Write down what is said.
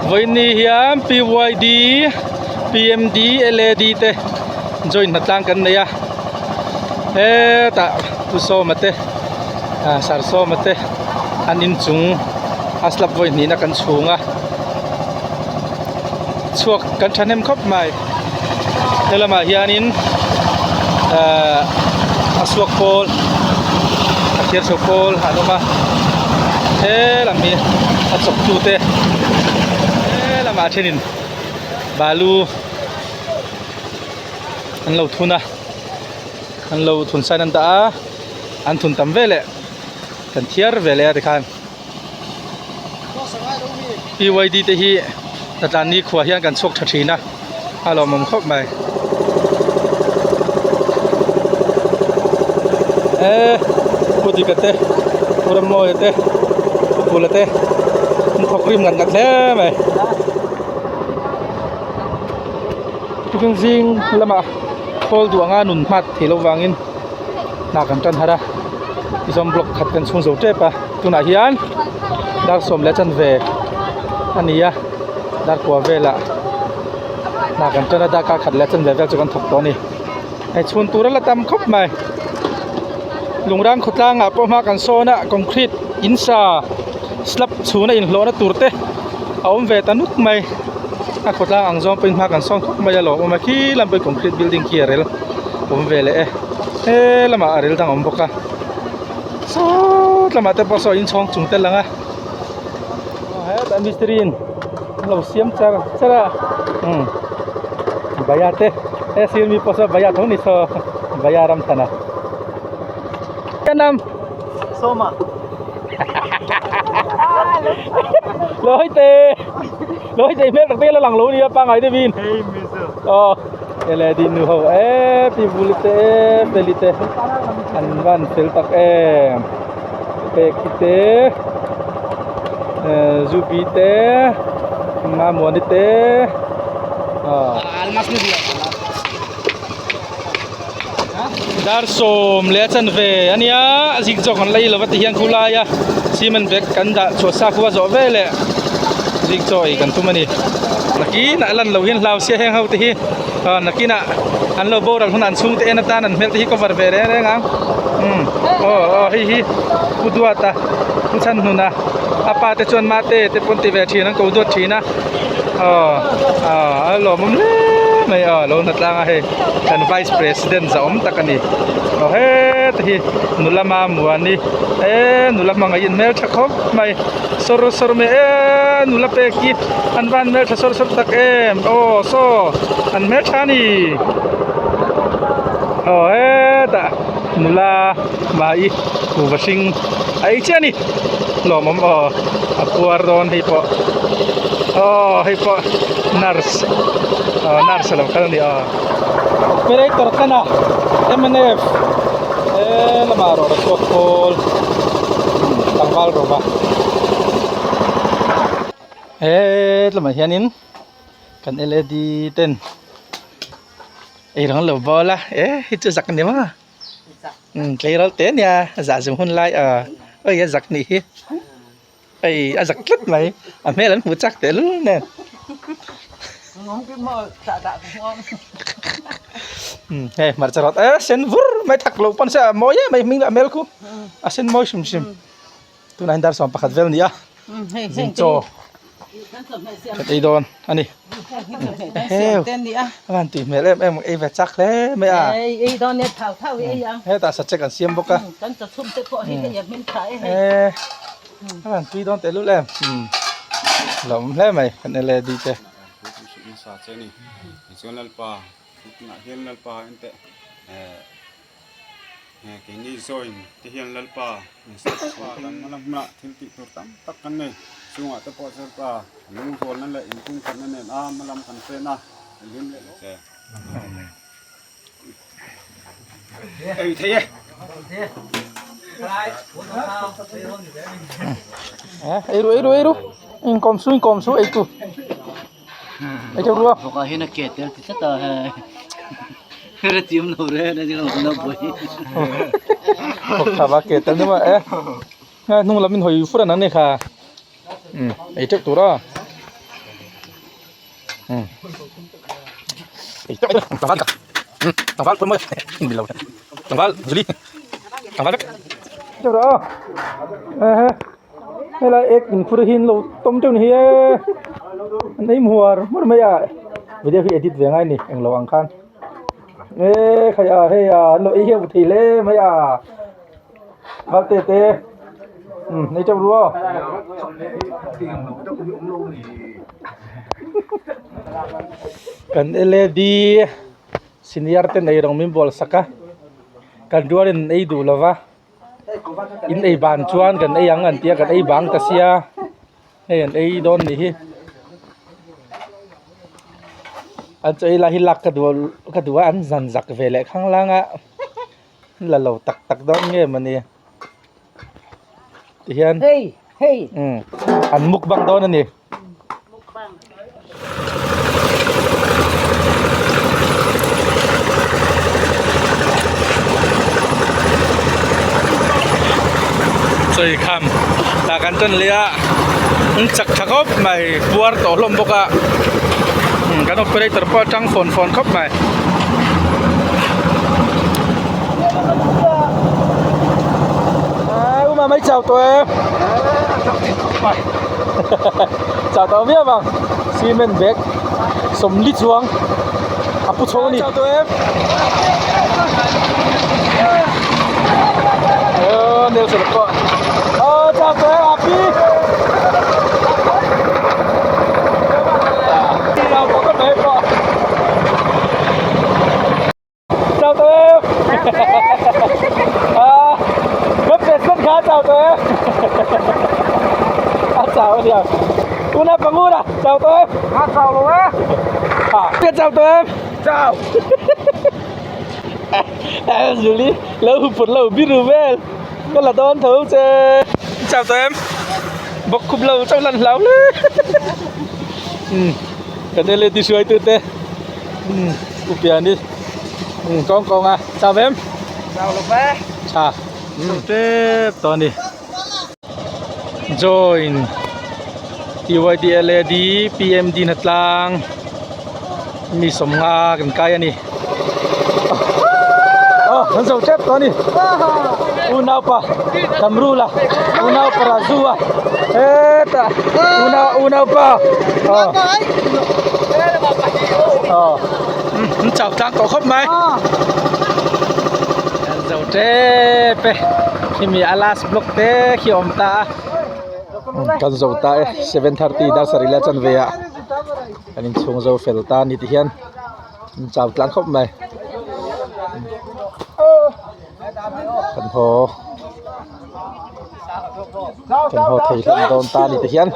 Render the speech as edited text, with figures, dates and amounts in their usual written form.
Vawiini hian PYD, PMD, LAD te joint hnatlang kan nei a hetah Pu Sawma te ah Sir Sawma te an inchung a slab vawi hnihna kan chhung a chhuak kan thahnem khawp mai helamah hianin ahh a suak pawl a thir chho pawl an awm a he lam hi a chawk tu te he lamah thenin balu an lo thun a an lo thun sign an dah a an thun tam veleh kan thiar veleh a tikhan. PYD te hi hnatlan ni khuah hian kan chhuak tha thin a a lawmawm khawp mai e pu dika te pu ramawia te pu pula te an thawk rim ngat ngat hle mai tukin zing lamah khawl duh anga nun hmat theih loh vangin hna kan tan har a tichuan block khat kan chhung zo tep a tunah hian dar sawm leh chanve a ni a dar kua velah hna kan tan a darkar khat leh chanve vel chu kan thawk tawh a ni hei chhun tur a la tam khawp mai lungrang khawtlangah pawh hma kan sawn a concrete in sa slab chhuna inhlawhna tur te a awm ve ta nuk mai a khawtlang ang zawng pawhin hma kan sawn khawp mai a lawmawm a khi lam pawh hi concrete building khi a rel awm ve leh e he lamah a rel dang a awm bawk a sawt lamah te pawh saw inchhawng chung te lang a hetah mistiri in an lo siam char char a umm baya te he sir mi pawh saw baya tho ni saw baya ram than a Sawma Lawite lawite hmel tak te la lang lo nia pangai deuh in aw ele din nu ho e pi bul te e feli te an van fel tak em pek hi te zupi te mamuani te aw Dar sawm leh a chanve a nia zik zawk an la i lova tihian khu laia cement bag kan dah chhuah sa khu a zawh veleh zik chaw ei kan tum a ni nakinah lan loh hian hlau sia heng ho te hi ah nakinah an lo boral hunah an chhungte en atan an hmel te hi cover ve reng reng ang umm aw aw hei hi pu duata pu chhanhnuna a pa te chuan mate te pawn ti ve thin an ko duat thin a. Aw aw a lawmawm hle mai aw lo na tlang a hei kan vice president zahawm tak a ni aw heta hi nula mamuani eee nula hmangaih in hmeltha khawp mai sawr sawr mai eee nula pek hi an van hmeltha sawr sawr tak em aw saw an hmeltha a ni aw hetah nula mai kuhva hring a ei chiah a ni. Lawmawm aw a puar dawn hei pawh aw hei pawh nurse aw nurse a lo kal a ni aw operator tana mnf he lamah rawh a chhuak khawl tlangval rawva he lamah hianin kan led ten eirang lo bawl a e hei chu zak a ni maw. Tleirawl te ania zah zum hun lai a oi a zak nih hi hei a zak tlat mai a hmel an hmuh chak teh lul nen hei hmarcha rawt e sen vur mai thak loh pawn se a mawi em mai hming a hmel khu a sen mawi hrim hrim. Tunah hian dar 11 vel a ni a, zing chaw kan ei dawn a ni. Eheu a van tui hmel em em ei ve chak hle mai a. Hetah sachek an siam bawk a. E a van tui dawn tehlul em. Lo awm hle mai kan led te. Keini join te hian Lalpa insiamtha kan hma hmunah thil tih tur tam tak kan nei. Chungah te pawh Lalpa lungrualna leh inkungkhatna nen a hma lam kan pen a, hlim leh lawm che. Ei thei e. Ei ru ei ru ei ru inkawm su inkawm su ei tu ei tu rua. Bawkah hian a ke tel ti tlat a hei. Hera tiam lo re na ding lo na bui. Bawk tha ba ke tel ni ma e. Nga hnung lam in hoi fur an ani kha. Um ei teuh tur a. Helai ek in phur hi an lo tawm teuh ni hi e an ei muar muar mai a video hi edit ve ngai a ni englo ang khan e khai a hei a an lo ei hiau thei hle mai a valte te umm nei teuh ru aw. Kan led senior te nei rawng min bual sak a kan rualin an ei duh lova. In ei ban chuan kan ei ang an tia kan ei bang ta sia hei an ei dawn nih hi an chaw ei lai hi lak ka duh ka duh a an zan zak ve leh khang lang a an la lo tak tak dawn nge mawni tihian umm an mukbang dawn a ni. Chawi kham tah kan tawn leh a an chak tha khawp mai puar tawh hlawm bawk a kan operator pawh a tang fawn fawn khawp mai. Chau tawh viau ang cement bag sawmli chuang a pu chho a ni aw Nelson pawh aw chau tawh em happy Chào tụi em à, Gấp về rất khá chào tụi em à, Chào em Una pangura, chào tụi em À, chào luôn á À, chào tụi em Chào Em Julie, lâu phút lâu biết rồi về Có là đón thấu chứ Chào tụi em Bọc khúc lâu trong lần lâu lên Cái này lên đi xuôi từ tê Upiani kawng kawng a chau em Chau lo ve tha tep tawh a ni join T_Y_D_L_A_D P_M_D na tlang mi sawmnga kan kai a ni aw kan zo tep tawh a ni unaupa Kamrula unaupa Raju a hetah unau unaupa aw aw an chau tlang tawh khawp mai an zo tep e khimi a last block te khi a awm ta a kan zo ta e 7:30 dar sarih leh a chanve ah kan inchhung zo fel ta a ni ti hian an chau tlang khawp mai. Kan haw kan haw thei hlawm dawn ta a ni ti hian.